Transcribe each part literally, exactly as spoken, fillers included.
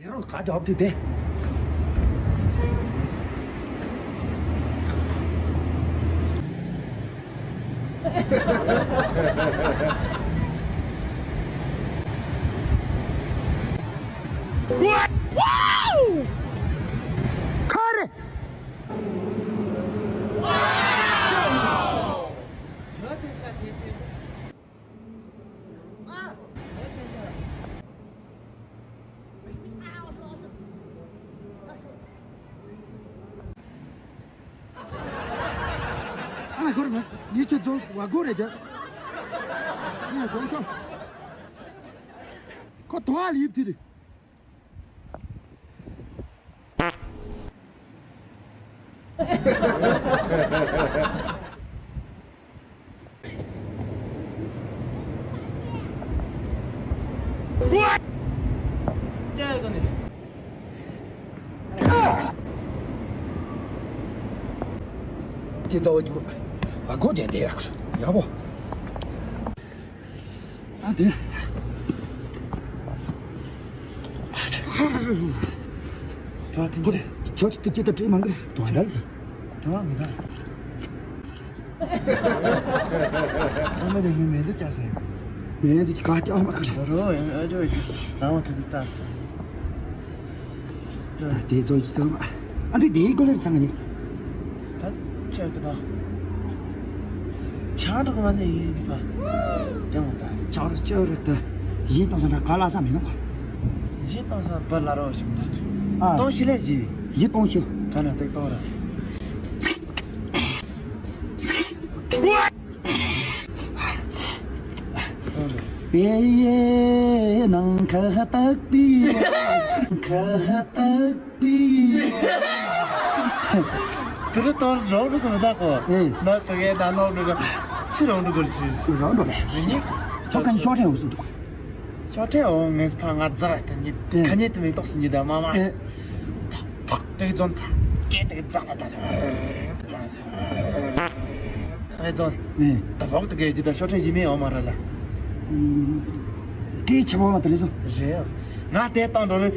རང་ཁ་རྒྱབ་དུས་དེ། ཁ་རེ། ཨ་ཁོར་མ་ཉི་ཆུ་ཚོ་བ་གོ་རེ་ཇ། ཉི་ཚོ་ཤོ། ཁོ་ཐོ་ཨ་ལིབ་དི་རི། ཁྱེད་ཚོ་བ་གོ་བྱས་བསྡད་ཡག་ཡག་པོ། ཨ་དེ། ད་དེ་འདྲ། ཁྱོད་ཀྱི་ཏིག་ཅི་ད་བྲིས་མང་གི་དོན་དག་དོན་མི་འདུག་ཨ་མ་དེ་ངའི་མེ་མཛེས་བཅག་ས་ཡིན། མེ་མཛེས་ཀྱི་ཁ་བཅག་མ་ཁ་ལ། རོ་ཨ་རོ་ཨ་རོ་ད་དེ་ལྟ། ད་དེ་ཚོ་ཡིན་ཙང་། ཨ་འདི་དེའི་སྐོར་ལ་ཚང་ནི། ད་ཆེ་གི་ད། ཆང་འགྲོ་གི་མ་ནི་ཡིན་པ། དེ་མོ་ད། ཆང་རུ་ཆོས་རུ་ད། ཡིན་གཏོང་ས་འདྲ་ག་ལ་ས་མི་ནོག་ཡིན་གཏོང་ས་བུ་ལ་རོ་ཞིག་ད། ཨ། གཏོང་ཤི་ལས་ཞི། ཡིན་གཏོང་ཤི། ག་ན་ཙིག་གཏོང་ར། པེ་ཡེ་ནང་ཁ་བཏགས་པི། ཁ་བཏགས་པི། དེ་རུ་དོན་རོགས་རུ་སུ་མི་བཏགས་གོ། ཨེ། ན་དུ་གའི་ད་ནོར་འགྲོ་གི། སུ་རོགས་འགྲོ་གི་ཆུ། རོགས་འགྲོ་ལེ། དེ་ནི། ཐོག་ཁ་ཤོག་ཁྲེ་འོ་སུ་འདུག་ཤོག་ཁྲེ་འོ་ངས་ཕ་ང་རྫ་ར་དེ་ཉིད། ཨེ། ཁ་ཉེ་དུ་མི་ཏོག་སུ་ཉིད་ད་མ་མ། ཨེ། ཕག་ཕག་དེ་ཙོན་ཕག་སྐད་དེ་རྫ་ར་ད་ལ། ད་ཙོ། ཨེ། ད་བོག་ཏུ་གེ་ཇི་ད་ཤོག་ཁྲེ་ཞི་མི་ཡོང་མ་ར་ལ། ཨུམ། སྐད་ཆེ་བོ་མ་ད་ལེ་སོ། རེད། ང་དེ་བཏང་འགྲོ་རེད།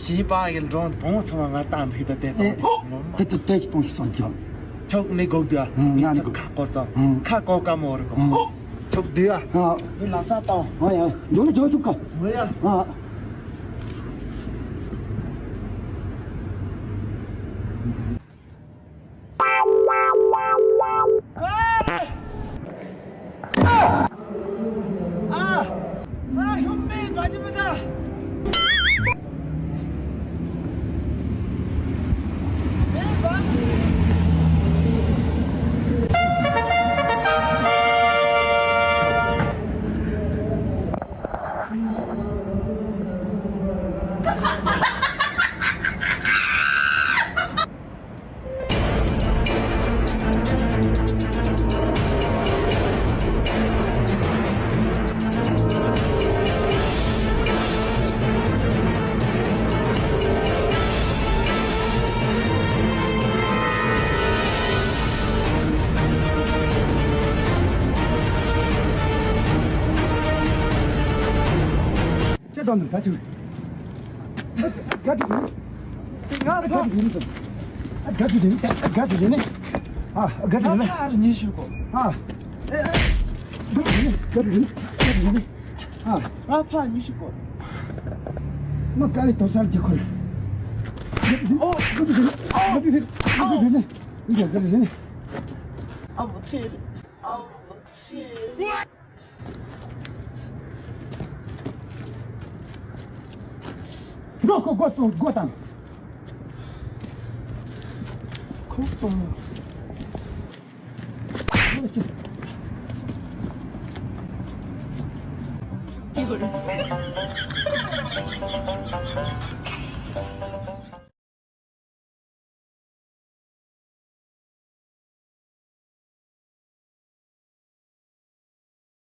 ཞི་པ་ཡིན་འགྲོ་བོང་ཚང་མ་ང་བཏང་འདུག་ད་དེ་ཨེ། བཏང་། དེ་དེ་དེ་ཅི་གཏོང་ཞིག་སོང་ཀྱང་། ཁྱོད་ནི་སྒོག་དུ་ཨ། ཨང་། ང་ནི་སྒོག་ཁ་སྐོར་ཙམ། ཨང་། ཁ་སྐོར་ཀ་མོ་རུ་གོ། ཨང་། ཁྱོད་དུ་ཨ། ཨང་། ངའི་ལམ་སང་བཏང་། ཨང་ཡ། འགྲོ་ནི་འགྲོ་ཐུབ་ཀ། ཨང་ཡ། ཨང་། ཅི་དང་ད་ཅི། ཨ་དགའ་དུ་ཡིན། ང་ཨ་དགའ་དུ་ཡིན་ཙམ། ཨ་དགའ་དུ་ཡིན། ཨ་དགའ་དུ་ཡིན། ཨ་དགའ་དུ་ཡིན། ཨ་ཨ་རུ་ཉི་ཤུ་གོ། ཨ། ཨ་དགའ་དུ་ཡིན། དགའ་དུ་ཡིན། དགའ་དུ་ཡིན། ཨ། ང་ཕ་ཉི་ཤུ་གོ། མ་དཀའ་ལས་དོ་སར་གྱི་ཁོར། ཨོ། དགའ་དུ་ཡིན། དགའ་དུ་ཡིན། དགའ་དུ་ཡིན། ཨ་མོ་ཚེ། ཨ་མོ་ཚེ། འགྲོ་ཁོ་སྒོ་གཏོང་། སྒོ་བཏང་། ཁོ་གཏོང་། ཁོ་ཅི།